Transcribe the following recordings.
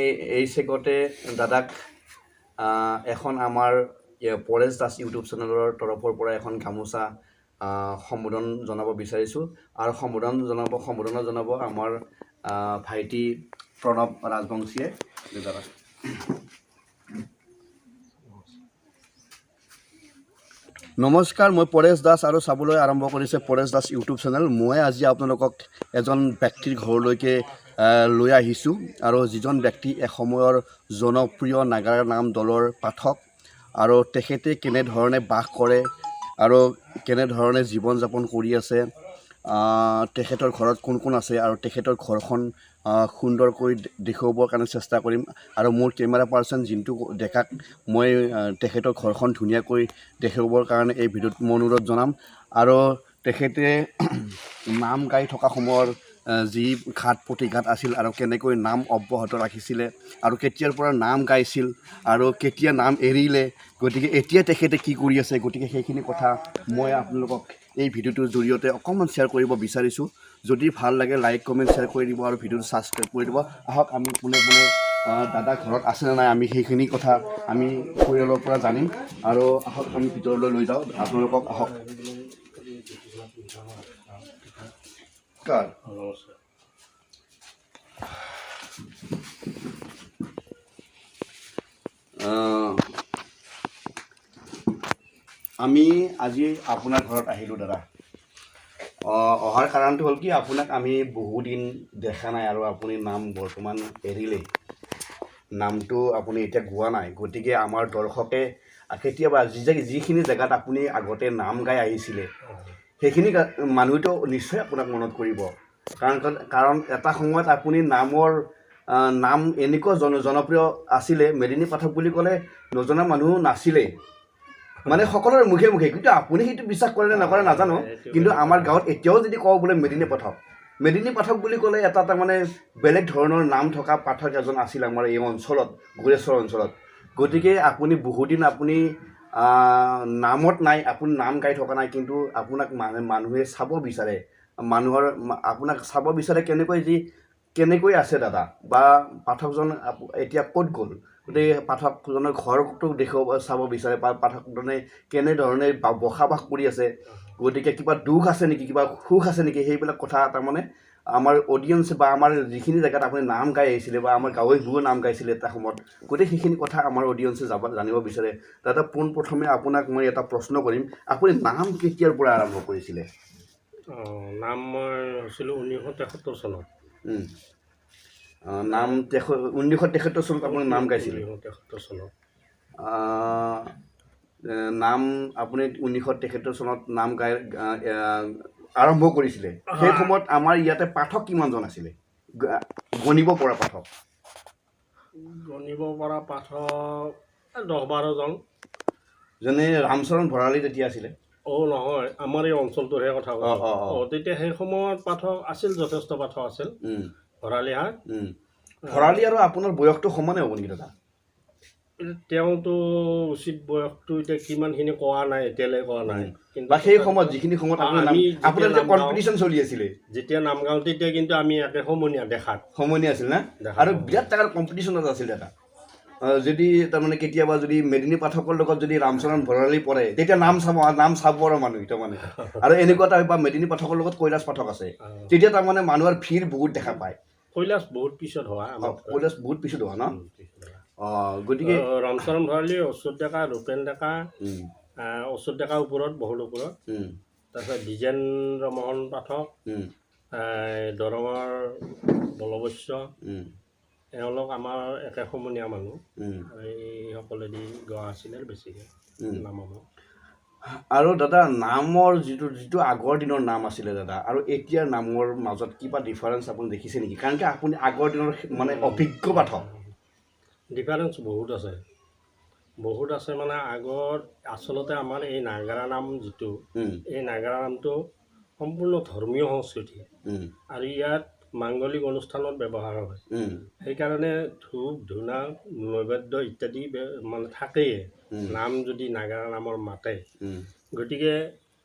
এই এই চেগতে দাদাক এখন আমাৰ পৰেশ দাস ইউটিউব চেনেলৰ তৰফৰ পৰা এখন গামোচা সম্বোধন জনাব বিচাৰিছোঁ। আৰু সম্বোধনা জনাব আমাৰ ভাইটি প্ৰণৱ ৰাজবংশীয়ে। দাদা, নমস্কাৰ, মই পৰেশ দাস আৰু চাবলৈ আৰম্ভ কৰিছে পৰেশ দাস ইউটিউব চেনেল। মই আজি আপোনালোকক এজন ব্যক্তিৰ ঘৰলৈকে লৈ আহিছোঁ আৰু যিজন ব্যক্তি এসময়ৰ জনপ্ৰিয় নাগাৰা নাম দলৰ পাঠক আৰু তেখেতে কেনেধৰণে বাস কৰে আৰু কেনেধৰণে জীৱন যাপন কৰি আছে, তেখেতৰ ঘৰত কোন কোন আছে আৰু তেখেতৰ ঘৰখন সুন্দৰকৈ দেখুৱাবৰ কাৰণে চেষ্টা কৰিম। আৰু মোৰ কেমেৰা পাৰ্চন জিন্তু ডেকাক মই তেখেতৰ ঘৰখন ধুনীয়াকৈ দেখুৱাবৰ কাৰণে এই ভিডিঅ'ত মই অনুৰোধ জনাম। আৰু তেখেতে নাম গাই থকা সময়ৰ যি ঘাত প্ৰতিঘাত আছিল আৰু কেনেকৈ নাম অব্যাহত ৰাখিছিলে আৰু কেতিয়াৰ পৰা নাম গাইছিল আৰু কেতিয়া নাম এৰিলে, গতিকে এতিয়া তেখেতে কি কৰি আছে, গতিকে সেইখিনি কথা মই আপোনালোকক এই ভিডিঅ'টোৰ জৰিয়তে অকণমান শ্বেয়াৰ কৰিব বিচাৰিছোঁ। যদি ভাল লাগে লাইক, কমেণ্ট, শ্বেয়াৰ কৰি দিব আৰু ভিডিঅ'টো ছাবস্ক্ৰাইব কৰি দিব। আহক আমি পোনে পোনে দাদা ঘৰত আছেনে নাই আমি সেইখিনি কথা আমি পৰিয়ালৰ পৰা জানিম। আৰু আহক আমি ভিতৰলৈ লৈ যাওঁ আপোনালোকক। আহক। নমস্কাৰ। আমি আজি আপোনাৰ ঘৰত আহিলোঁ দাদা। অহাৰ কাৰণটো হ'ল কি, আপোনাক আমি বহুদিন দেখা নাই আৰু আপুনি নাম বৰ্তমান এৰিলেই, নামটো আপুনি এতিয়া গোৱা নাই। গতিকে আমাৰ দৰ্শকে কেতিয়াবা যিখিনি জেগাত আপুনি আগতে নাম গাই আহিছিলে সেইখিনি মানুহেতো নিশ্চয় আপোনাক মনত কৰিব। কাৰণ কাৰণ এটা সময়ত আপুনি নাম এনেকুৱা জনপ্ৰিয় আছিলে, মেদিনী পাঠক বুলি ক'লে নজনা মানুহ নাছিলেই, মানে সকলোৰে মুখে মুখে। কিন্তু আপুনি সেইটো বিশ্বাস কৰে নে নকৰে নাজানো, কিন্তু আমাৰ গাঁৱত এতিয়াও যদি কওঁ বোলে মেদিনী পাঠক, মেদিনী পাঠক বুলি ক'লে এটা তাৰমানে বেলেগ ধৰণৰ নাম থকা পাঠক এজন আছিল আমাৰ এই অঞ্চলত, গোৰেশ্বৰ অঞ্চলত। গতিকে আপুনি বহুদিন আপুনি নামত নাই, আপুনি নাম গাই থকা নাই, কিন্তু আপোনাক মানুহে চাব বিচাৰে, মানুহৰ আপোনাক চাব বিচাৰে কেনেকৈ কেনেকৈ আছে দাদা বা পাঠকজন এতিয়া ক'ত গ'ল। গতিকে পাঠকজনৰ ঘৰটো দেখুৱাব চাব বিচাৰে বা পাঠকজনে কেনেধৰণে বসবাস কৰি আছে, গতিকে কিবা দুখ আছে নেকি, কিবা সুখ আছে নেকি, সেইবিলাক কথা তাৰমানে আমাৰ অডিয়েঞ্চ বা আমাৰ যিখিনি জেগাত আপুনি নাম গাই আহিছিলে বা আমাৰ গাঁৱে ভূঞে নাম গাইছিলে এটা সময়ত, গতিকে সেইখিনি কথা আমাৰ অডিয়েঞ্চে জানিব বিচাৰে। দাদা, পোনপ্ৰথমে আপোনাক মই এটা প্ৰশ্ন কৰিম, আপুনি নাম কেতিয়াৰ পৰা আৰম্ভ কৰিছিলে? নাম মই হৈছিলোঁ 1973 চনত। নাম 1973 চনত আপুনি নাম গাইছিলে? 1973 চনত। নাম আপুনি 1973 চনত নাম গাই আৰম্ভ কৰিছিলে। সেই সময়ত আমাৰ ইয়াতে পাঠক কিমানজন আছিলে, গণিব পৰা পাঠক? গণিব পৰা পাঠক 10-12জন। যেনে ৰামচৰণ ভৰালী তেতিয়া আছিলে? অ' নহয়, আমাৰ এই অঞ্চলটোৰহে কথা কৈছোঁ। অ' তেতিয়া সেই সময়ত পাঠক আছিল, যথেষ্ট পাঠক আছিল। ভৰালীহাট। ভৰালী আৰু আপোনাৰ বয়সটো সমানে হ'ব নেকি দাদা? তেওঁতো উচিত বয়সটো এতিয়া কিমানখিনি কোৱা নাই, এতিয়ালৈ কোৱা নাই। কিন্তু সেই সময়ত যিখিনি সময়ত আপোনাৰ কম্পিটিশ্যন চলি আছিলে, যেতিয়া নাম গাওঁ তেতিয়া কিন্তু আমি একে সমনীয়া দেখাত। সমনীয়া আছিল না? আৰু বিৰাট ডাঙৰ কম্পিটিশ্যনত আছিল দাদা। যদি তাৰমানে কেতিয়াবা যদি মেদিনী পাঠকৰ লগত যদি ৰামচৰণ ভৰালী পৰে তেতিয়া নাম চাব আৰু মানুহ তাৰমানে। আৰু এনেকুৱা এটা বা মেদিনী পাঠকৰ লগত কৈলাশ পাঠক আছে, তেতিয়া তাৰমানে মানুহৰ ভিৰ বহুত দেখা পায়। কৈলাশ বহুত পিছত হোৱা। কৈলাশ বহুত পিছত হোৱা ন? গতিকে ৰামচৰণ ভৰালী, অচ্যুত ডেকা, ৰূপেন ডেকা, অচ্যুত ডেকা ওপৰত, বহুত ওপৰত, তাৰপিছত দ্বিজেন্দ্ৰ মোহন পাঠক, দৰঙৰ বলবস্য, এওঁলোক আমাৰ একে সমনীয়া মানুহ। এইসকলেদি গোৱা আছিলে বেছিকৈ নাম আমাৰ। আৰু দাদা, নামৰ যিটো যিটো আগৰ দিনৰ নাম আছিলে দাদা আৰু এতিয়াৰ নামৰ মাজত কিবা ডিফাৰেঞ্চ আপুনি দেখিছে নেকি? কাৰণ কি আপুনি আগৰ দিনৰ মানে অভিজ্ঞ পাঠক। ডিফাৰেঞ্চ বহুত আছে, বহুত আছে। মানে আগৰ আচলতে আমাৰ এই নাগাৰা নাম যিটো, এই নাগাৰা নামটো সম্পূৰ্ণ ধৰ্মীয় সংস্কৃতি আৰু ইয়াত মাংগলিক অনুষ্ঠানত ব্যৱহাৰ হয়। সেইকাৰণে ধূপ ধূনা নৈবেদ্য ইত্যাদি মানে থাকেই নাম যদি নাগাৰা নামৰ মাতে। গতিকে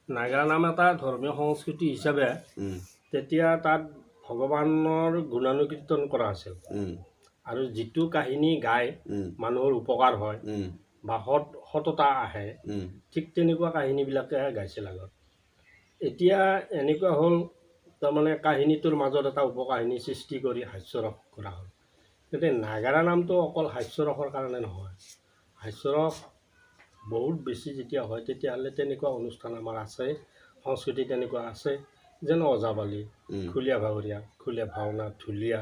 নাগাৰা নাম এটা ধৰ্মীয় সংস্কৃতি হিচাপে তেতিয়া তাত ভগৱানৰ গুণানুকীৰ্তন কৰা আছিল। আৰু যিটো কাহিনী গায় মানুহৰ উপকাৰ হয় বা সততা আহে, ঠিক তেনেকুৱা কাহিনীবিলাকে গাইছিল আগত। এতিয়া এনেকুৱা হ'ল, তাৰমানে কাহিনীটোৰ মাজত এটা উপকাহিনী সৃষ্টি কৰি হাস্যৰস কৰা হ'ল। গতিকে নাগাৰা নামটো অকল হাস্যৰসৰ কাৰণে নহয়, হাস্যৰস বহুত বেছি যেতিয়া হয় তেতিয়াহ'লে তেনেকুৱা অনুষ্ঠান আমাৰ আছে, সংস্কৃতি তেনেকুৱা আছে, যেনে ওজাপালি, খুলীয়া ভাৱৰীয়া, খুলীয়া ভাওনা, ঢুলীয়া,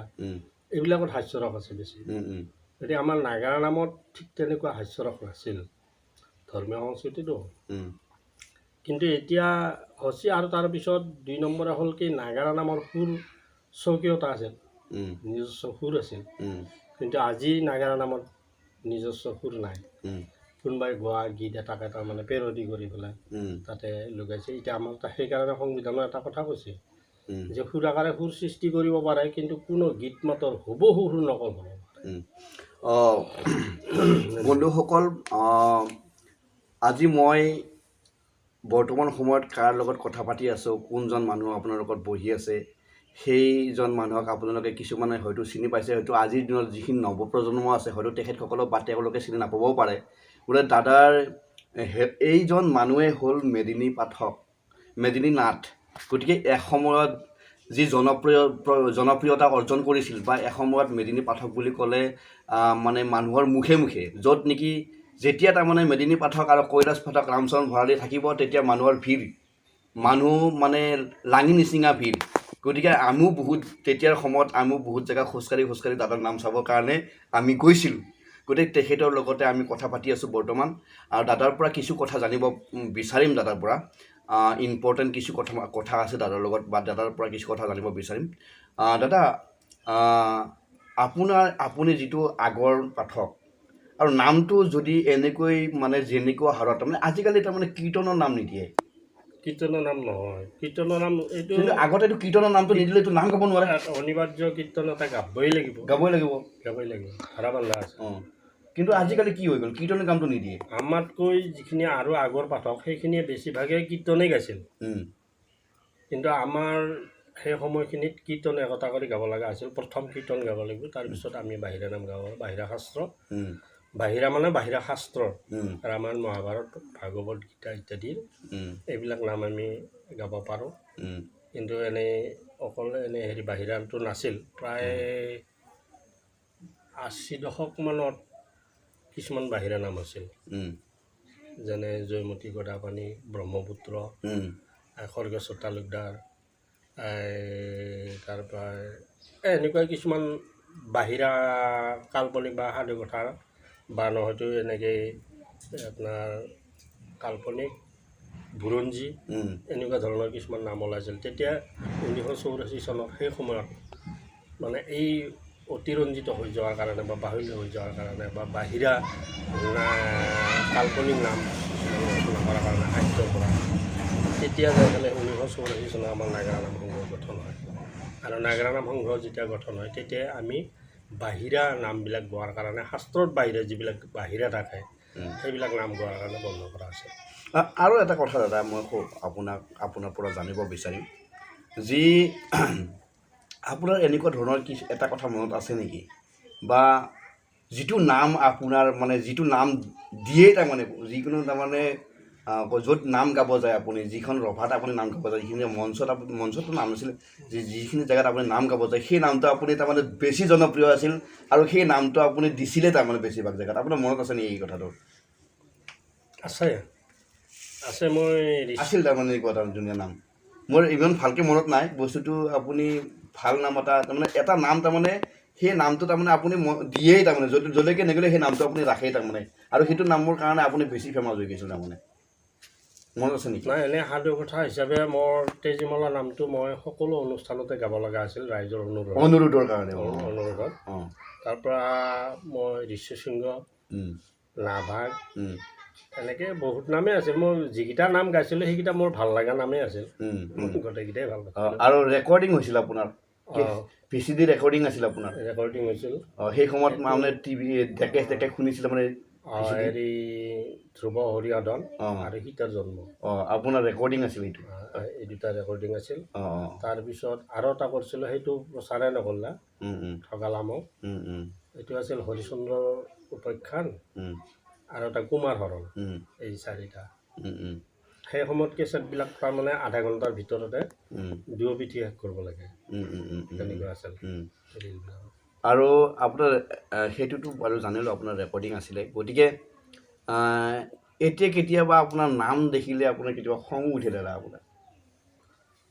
এইবিলাকত হাস্যৰস আছে বেছি। গতিকে আমাৰ নাগাৰা নামত ঠিক তেনেকুৱা হাস্যৰস নাছিল, ধৰ্মীয় সংস্কৃতিটো। কিন্তু এতিয়া হৈছে। আৰু তাৰপিছত 2 নম্বৰে হ'ল কি, নাগাৰা নামৰ সুৰ স্বকীয়তা আছিল, নিজস্ব সুৰ আছিল। কিন্তু আজি নাগাৰা নামত নিজস্ব সুৰ নাই। কোনোবাই গোৱা গীত এটাকে তাৰমানে পেৰডি কৰি পেলাই তাতে লগাইছে। এতিয়া আমাৰ সেইকাৰণে সংবিধানৰ এটা কথা কৈছে যে সুৰাকাৰে সুৰ সৃষ্টি কৰিব পাৰে, কিন্তু কোনো গীত মাতৰ হুবহু সুৰ নকল হ'ব পাৰে। বন্ধুসকল, আজি মই বৰ্তমান সময়ত কাৰ লগত কথা পাতি আছোঁ, কোনজন মানুহ আপোনাৰ লগত বহি আছে, সেইজন মানুহক আপোনালোকে কিছুমানে হয়তো চিনি পাইছে, হয়তো আজিৰ দিনত যিখিনি নৱপ্ৰজন্ম আছে হয়তো তেখেতসকলক বা তেওঁলোকে চিনি নাপাবও পাৰে। বোলে দাদাৰ এইজন মানুহে হ'ল মেদিনী পাঠক, মেদিনী নাথ। গতিকে এসময়ত যি জনপ্ৰিয়তা অৰ্জন কৰিছিল বা এসময়ত মেদিনী পাঠক বুলি ক'লে মানে মানুহৰ মুখে মুখে, য'ত নেকি যেতিয়া তাৰমানে মেদিনী পাঠক আৰু কৈলাশ পাঠক, ৰামচৰণ ভৰালী থাকিব তেতিয়া মানুহৰ ভিৰ, মানুহ মানে লাঙি নিচিঙা ভিৰ। গতিকে আমিও বহুত তেতিয়াৰ সময়ত আমিও বহুত জেগা খোজকাঢ়ি খোজকাঢ়ি দাদাৰ নাম চাবৰ কাৰণে আমি গৈছিলোঁ। গতিকে তেখেতৰ লগতে আমি কথা পাতি আছোঁ বৰ্তমান, আৰু দাদাৰ পৰা কিছু কথা জানিব বিচাৰিম। দাদাৰ পৰা ইম্পৰ্টেণ্ট কিছু কথা আছে দাদাৰ লগত, বা দাদাৰ পৰা কিছু কথা জানিব বিচাৰিম। দাদা, আপুনি যিটো আগৰ পাঠক আৰু নামটো যদি এনেকৈ মানে যেনেকুৱা হাৰত, তাৰমানে আজিকালি তাৰমানে কীৰ্তনৰ নাম নিদিয়ে। কীৰ্তনৰ নাম নহয়, কীৰ্তনৰ নাম এইটো, কিন্তু আগতে এইটো কীৰ্তনৰ নামটো নিদিলে এইটো নাম গাব নোৱাৰে। অনিবাৰ্য কীৰ্তন এটা গাবই লাগিব, গাবই লাগিব, গাবই লাগিব, ধৰা বান্ধা আছে। কিন্তু আজিকালি কি হৈ গ'ল, কীৰ্তনৰ নামটো নিদিয়ে। আমাতকৈ যিখিনি আৰু আগৰ পাঠক সেইখিনিয়ে বেছিভাগেই কীৰ্তনেই গাইছিল। কিন্তু আমাৰ সেই সময়খিনিত কীৰ্তন একতা কৰি গাব লগা আছিল। প্ৰথম কীৰ্তন গাব লাগিব, তাৰপিছত আমি বাহিৰা নাম গাব, বাহিৰা শাস্ত্ৰ, বাহিৰা মানে বাহিৰা শাস্ত্ৰ, ৰামায়ণ, মহাভাৰত, ভাগৱত, গীতা ইত্যাদিৰ এইবিলাক নাম আমি গাব পাৰোঁ। কিন্তু এনেই অকল এনেই হেৰি বাহিৰাটো নাছিল। প্ৰায় 80 দশকমানত কিছুমান বাহিৰা নাম আছিল, যেনে জয়মতী গদাপাণি, ব্ৰহ্মপুত্ৰ, খৰ্গেশ্বৰ তালুকদাৰ, তাৰপৰা এনেকুৱা কিছুমান বাহিৰা কাল্পনিক বা সাধুকথাৰ বা নহয়তো এনেকেই আপোনাৰ কাল্পনিক বুৰঞ্জী এনেকুৱা ধৰণৰ কিছুমান নাম ওলাইছিল। তেতিয়া 1984 চনত সেই সময়ত মানে এই অতিৰঞ্জিত হৈ যোৱাৰ কাৰণে বা বাহুল্য হৈ যোৱাৰ কাৰণে বা বাহিৰা কাল্পনিক নাম ৰচনা কৰাৰ কাৰণে সাহিত্যৰ পৰা তেতিয়া যাই পেলাই 1984 চনত আমাৰ নাগাৰা নাম সংঘ গঠন হয়। আৰু নাগাৰা নাম সংঘ যেতিয়া গঠন হয় তেতিয়া আমি বাহিৰা নামবিলাক গোৱাৰ কাৰণে, শাস্ত্ৰত বাহিৰা যিবিলাক বাহিৰা থাকে সেইবিলাক নাম গোৱাৰ কাৰণে বন্ধ কৰা আছে। আৰু এটা কথা দাদা, মই খুব আপোনাৰ পৰা জানিব বিচাৰিম, যি আপোনাৰ এনেকুৱা ধৰণৰ কি এটা কথা মনত আছে নেকি, বা যিটো নাম আপোনাৰ মানে যিটো নাম দিয়ে তাৰমানে যিকোনো তাৰমানে য'ত নাম গাব যায় আপুনি, যিখন ৰভাত আপুনি নাম গাব যায়, যিখিনি মঞ্চত আপুনি, মঞ্চততো নাম নাছিলে, যিখিনি জেগাত আপুনি নাম গাব যায় সেই নামটো আপুনি তাৰমানে বেছি জনপ্ৰিয় আছিল আৰু সেই নামটো আপুনি দিছিলে তাৰমানে বেছিভাগ জেগাত, আপোনাৰ মনত আছে নেকি এই কথাটো? আছে, আছে, মই আছিল তাৰমানে এনেকুৱা এটা ধুনীয়া নাম, মোৰ ইমান ভালকৈ মনত নাই বস্তুটো। আপুনি ভাল নাম এটা তাৰমানে এটা নাম তাৰমানে সেই নামটো তাৰমানে আপুনি দিয়েই তাৰমানে য'লৈকে নগ'লে সেই নামটো আপুনি ৰাখেই তাৰমানে, আৰু সেইটো নামৰ কাৰণে আপুনি বেছি ফেমাছ হৈ গৈছিল তাৰমানে, মনত আছে নেকি? নাই, এনেই সাধু কথা হিচাপে মোৰ তেজীমলা নামটো মই সকলো অনুষ্ঠানতে গাব লগা আছিল ৰাইজৰ অনুৰোধৰ কাৰণে, অনুৰোধত। তাৰপৰা মই ঋষ্যশৃংগ, নাভাগ, এনেকৈ বহুত নামেই আছিল। মই যিকেইটা নাম গাইছিলোঁ সেইকেইটা মোৰ ভাল লগা নামেই আছিল, গোটেইকেইটাই ভাল পাইছিলোঁ। আৰু ৰেকৰ্ডিং হৈছিল আপোনাৰ, ভিচিডি ৰেকৰ্ডিং আছিল আপোনাৰ? ৰেকৰ্ডিং হৈছিল। সেই সময়ত মানে টিভি ডেকে ডেকে শুনিছিল মানে হেৰি ধ্ৰুৱ হৰিসাধন আৰু সীতাৰ জন্ম। আপোনাৰ ৰেকৰ্ডিং আছিল এইটো? এই দুটা ৰেকৰ্ডিং আছিল। তাৰপিছত আৰু এটা কৰিছিলোঁ, সেইটো প্ৰচাৰে নকৰিলে, ঠগালামক। এইটো আছিল হৰিশ্চন্দ্ৰৰ উপাখ্যান আৰু এটা কুমাৰ হৰণ, এই চাৰিটা। সেই সময়ত কেছেটবিলাক তাৰমানে আধা ঘণ্টাৰ ভিতৰতে দুয়ো পিঠি শেষ কৰিব লাগে, তেনেকুৱা আছিল। আৰু আপোনাৰ সেইটোতো বাৰু জানিলোঁ আপোনাৰ ৰেকৰ্ডিং আছিলে। গতিকে এতিয়া কেতিয়াবা আপোনাৰ নাম দেখিলে আপোনাৰ কেতিয়াবা খং উঠে দাদা? আপোনাৰ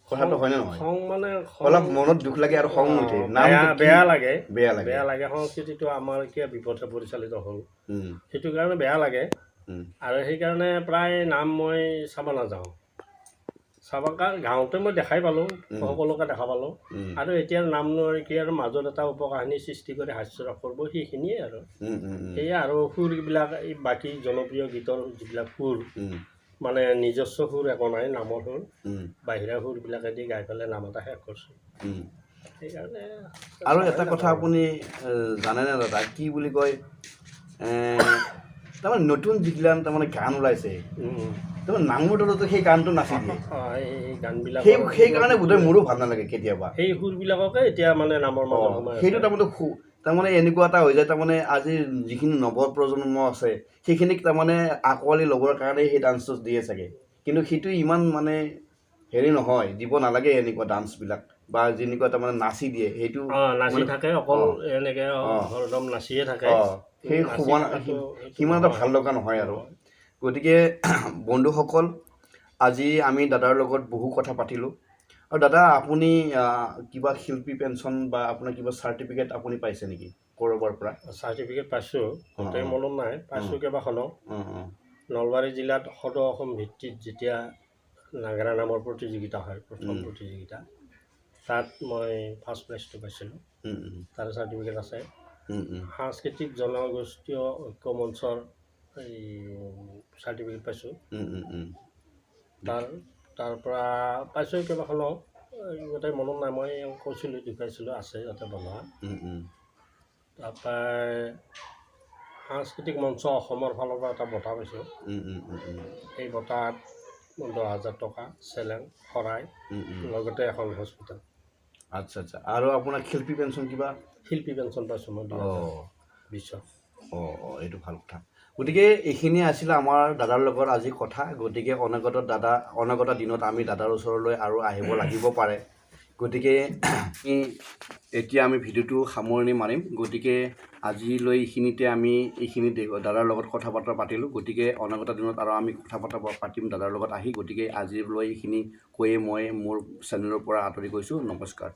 কথাটো হয়নে নহয়? খং মানে অলপ মনত দুখ লাগে আৰু খং উঠে, বেয়া লাগে, বেয়া লাগে, বেয়া লাগে। সংস্কৃতিটো আমাৰ কিয় বিপথে পৰিচালিত হ'ল, সেইটো কাৰণে বেয়া লাগে। আৰু সেইকাৰণে প্ৰায় নাম মই চাব নাযাওঁ, চাব কাৰণ গাঁৱতে মই দেখাই পালোঁ, সকলোকে দেখা পালোঁ। আৰু এতিয়া নাম নোৱাৰি কি আৰু মাজত এটা উপকাহিনী সৃষ্টি কৰি হাস্যৰস কৰিব, সেইখিনিয়ে আৰু। সেয়ে আৰু সুৰবিলাক, এই বাকী জনপ্ৰিয় গীতৰ যিবিলাক সুৰ, মানে নিজস্ব সুৰ একো নাই, নামৰ সুৰ, বাহিৰা সুৰবিলাকেদি গাই পেলাই নাম এটা শেষ কৰিছোঁ, সেইকাৰণে। আৰু এটা কথা আপুনি জানেনে দাদা, কি বুলি কয়, তাৰমানে নতুন যিবিলাক তাৰমানে গান ওলাইছে, তাৰমানে নামৰ তলতো সেই গানটো নাচি দিয়ে, গানবিলাক সেইকাৰণে বোধহয় মোৰো ভাল নালাগে কেতিয়াবা। সেই সুৰবিলাককে এতিয়া মানে নামৰ মাজত সোমাই, সেইটো তাৰমানে এনেকুৱা এটা হৈ যায়, তাৰমানে আজিৰ যিখিনি নৱপ্ৰজন্ম আছে সেইখিনিক তাৰমানে আঁকোৱালি ল'বৰ কাৰণে সেই ডান্সটো দিয়ে চাগে, কিন্তু সেইটো ইমান মানে হেৰি নহয়, দিব নালাগে এনেকুৱা ডান্সবিলাক বা যেনেকুৱা তাৰমানে নাচি দিয়ে, সেইটো নাচি থাকে অকল এনেকৈ হৰদম নাচিয়ে থাকে, সেই সিমান এটা ভাল লগা নহয় আৰু। গতিকে বন্ধুসকল, আজি আমি দাদাৰ লগত বহু কথা পাতিলোঁ। আৰু দাদা, আপুনি কিবা শিল্পী পেঞ্চন বা আপোনাৰ কিবা চাৰ্টিফিকেট আপুনি পাইছে নেকি ক'ৰবাৰ পৰা? চাৰ্টিফিকেট পাইছোঁ, গোটেই মনত নাই, পাইছোঁ কেইবাখনো। নলবাৰী জিলাত সদৌ অসম ভিত্তিত যেতিয়া নাগাৰা নামৰ প্ৰতিযোগিতা হয়, প্ৰথম প্ৰতিযোগিতা, তাত মই ফাৰ্ষ্ট প্ৰাইজটো পাইছিলোঁ, তাৰ চাৰ্টিফিকেট আছে। সাংস্কৃতিক জনগোষ্ঠীয় ঐক্য মঞ্চৰ এই চাৰ্টিফিকেট পাইছোঁ, তাৰ পৰা পাইছোঁ কেইবাখনো, গোটেই মনত নাই, মই কৈছিলোঁ দেখুৱাইছিলোঁ, আছে তাতে বনোৱা। তাৰপৰাই সাংস্কৃতিক মঞ্চ অসমৰ ফালৰ পৰা এটা বঁটা পাইছোঁ, সেই বঁটাত 10,000 টকা, চেলেং, শৰাই, লগতে এখন হস্পিটেল। আচ্ছা আচ্ছা। আৰু আপোনাৰ শিল্পী পেঞ্চন কিবা? শিল্পী পেঞ্চন পাইছোঁ মই 2020। অঁ অঁ, এইটো ভাল কথা। গতিকে এইখিনিয়ে আছিলে আমাৰ দাদাৰ লগত আজি কথা। গতিকে অনাগত দিনত আমি দাদাৰ ওচৰলৈ আৰু আহিব লাগিব পাৰে। গতিকে এতিয়া আমি ভিডিঅ'টো সামৰণি মাৰিম। গতিকে আজিলৈ এইখিনিতে আমি এইখিনি দাদাৰ লগত কথা বতৰা পাতিলোঁ। গতিকে অনাগত দিনত আৰু আমি কথা বতৰা পাতিম দাদাৰ লগত আহি। গতিকে আজিলৈ এইখিনি কৈয়ে মই মোৰ চেনেলৰ পৰা আঁতৰি গৈছোঁ। নমস্কাৰ।